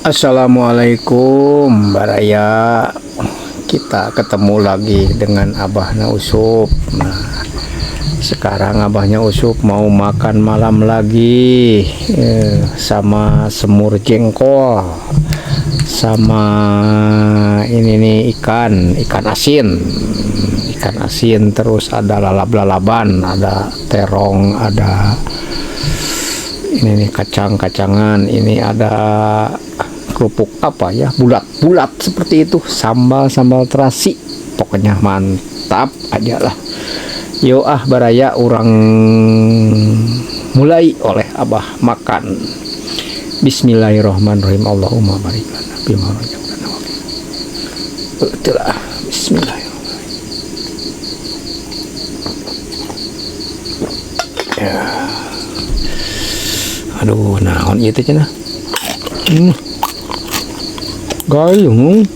Assalamualaikum Baraya. Kita ketemu lagi dengan Abahnya Usup. Nah, sekarang Abahnya Usup mau makan malam lagi, sama semur jengkol, sama ini nih ikan, ikan asin. Ikan asin, terus ada lalap-lalaban, ada terong, ada ini nih kacang-kacangan, ini ada kerupuk apa ya, bulat-bulat seperti itu, sambal-sambal terasi, pokoknya mantap aja lah. Yo ah Baraya, orang mulai oleh Abah makan. Bismillahirrahmanirrahim. Allahumma barik lana bima razaqtana. Betul lah. Bismillahirrahmanirrahim. Ya. Aduh, naon ieu teh cenah? Gayung.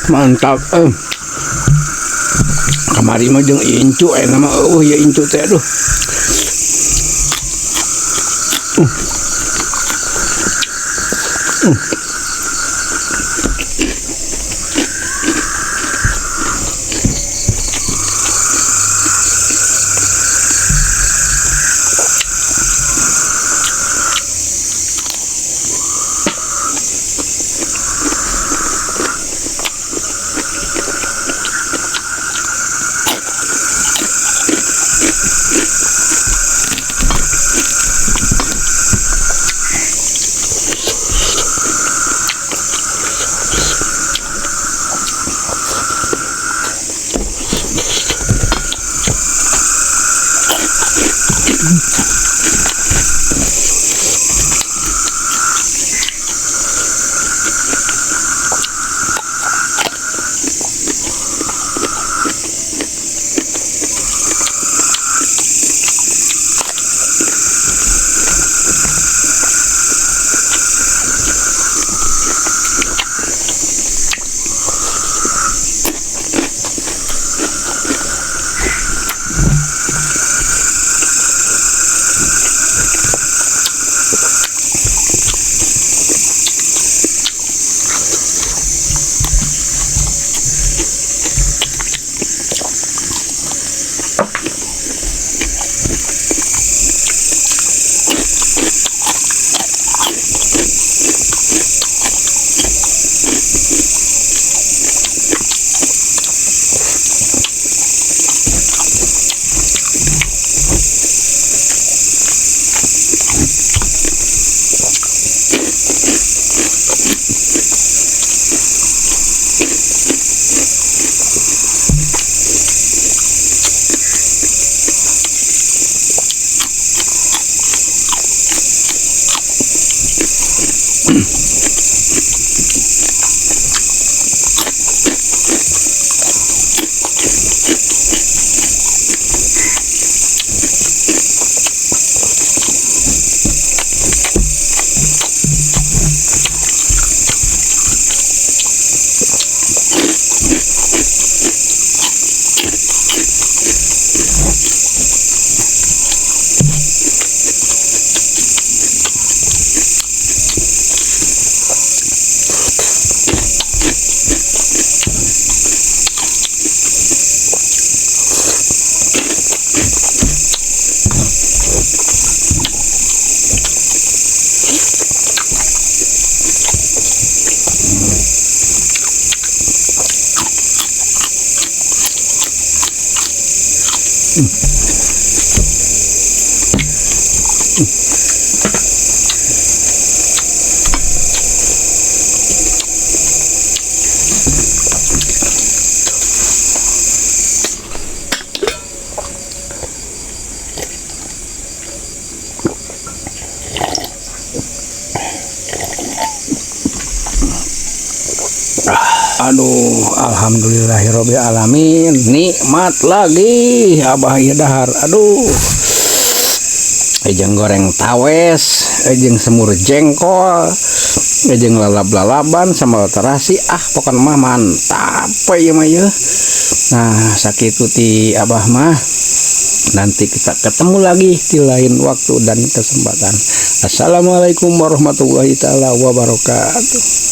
Mantap. Kamari mah jeung incu enak mah eueuh ya incu teh aduh. Aduh, alhamdulillahirabbil alamin. Nikmat lagi Abah ieu dahar. Aduh. Jeung goreng tawes, jeung semur jengkol, jeung lalab-lalaban sama terasi. Ah, pokoknya mah mantap ieu mah ieu. Nah, sakitu ti Abah mah. Nanti kita ketemu lagi di lain waktu dan kesempatan. Assalamualaikum warahmatullahi taala wabarakatuh.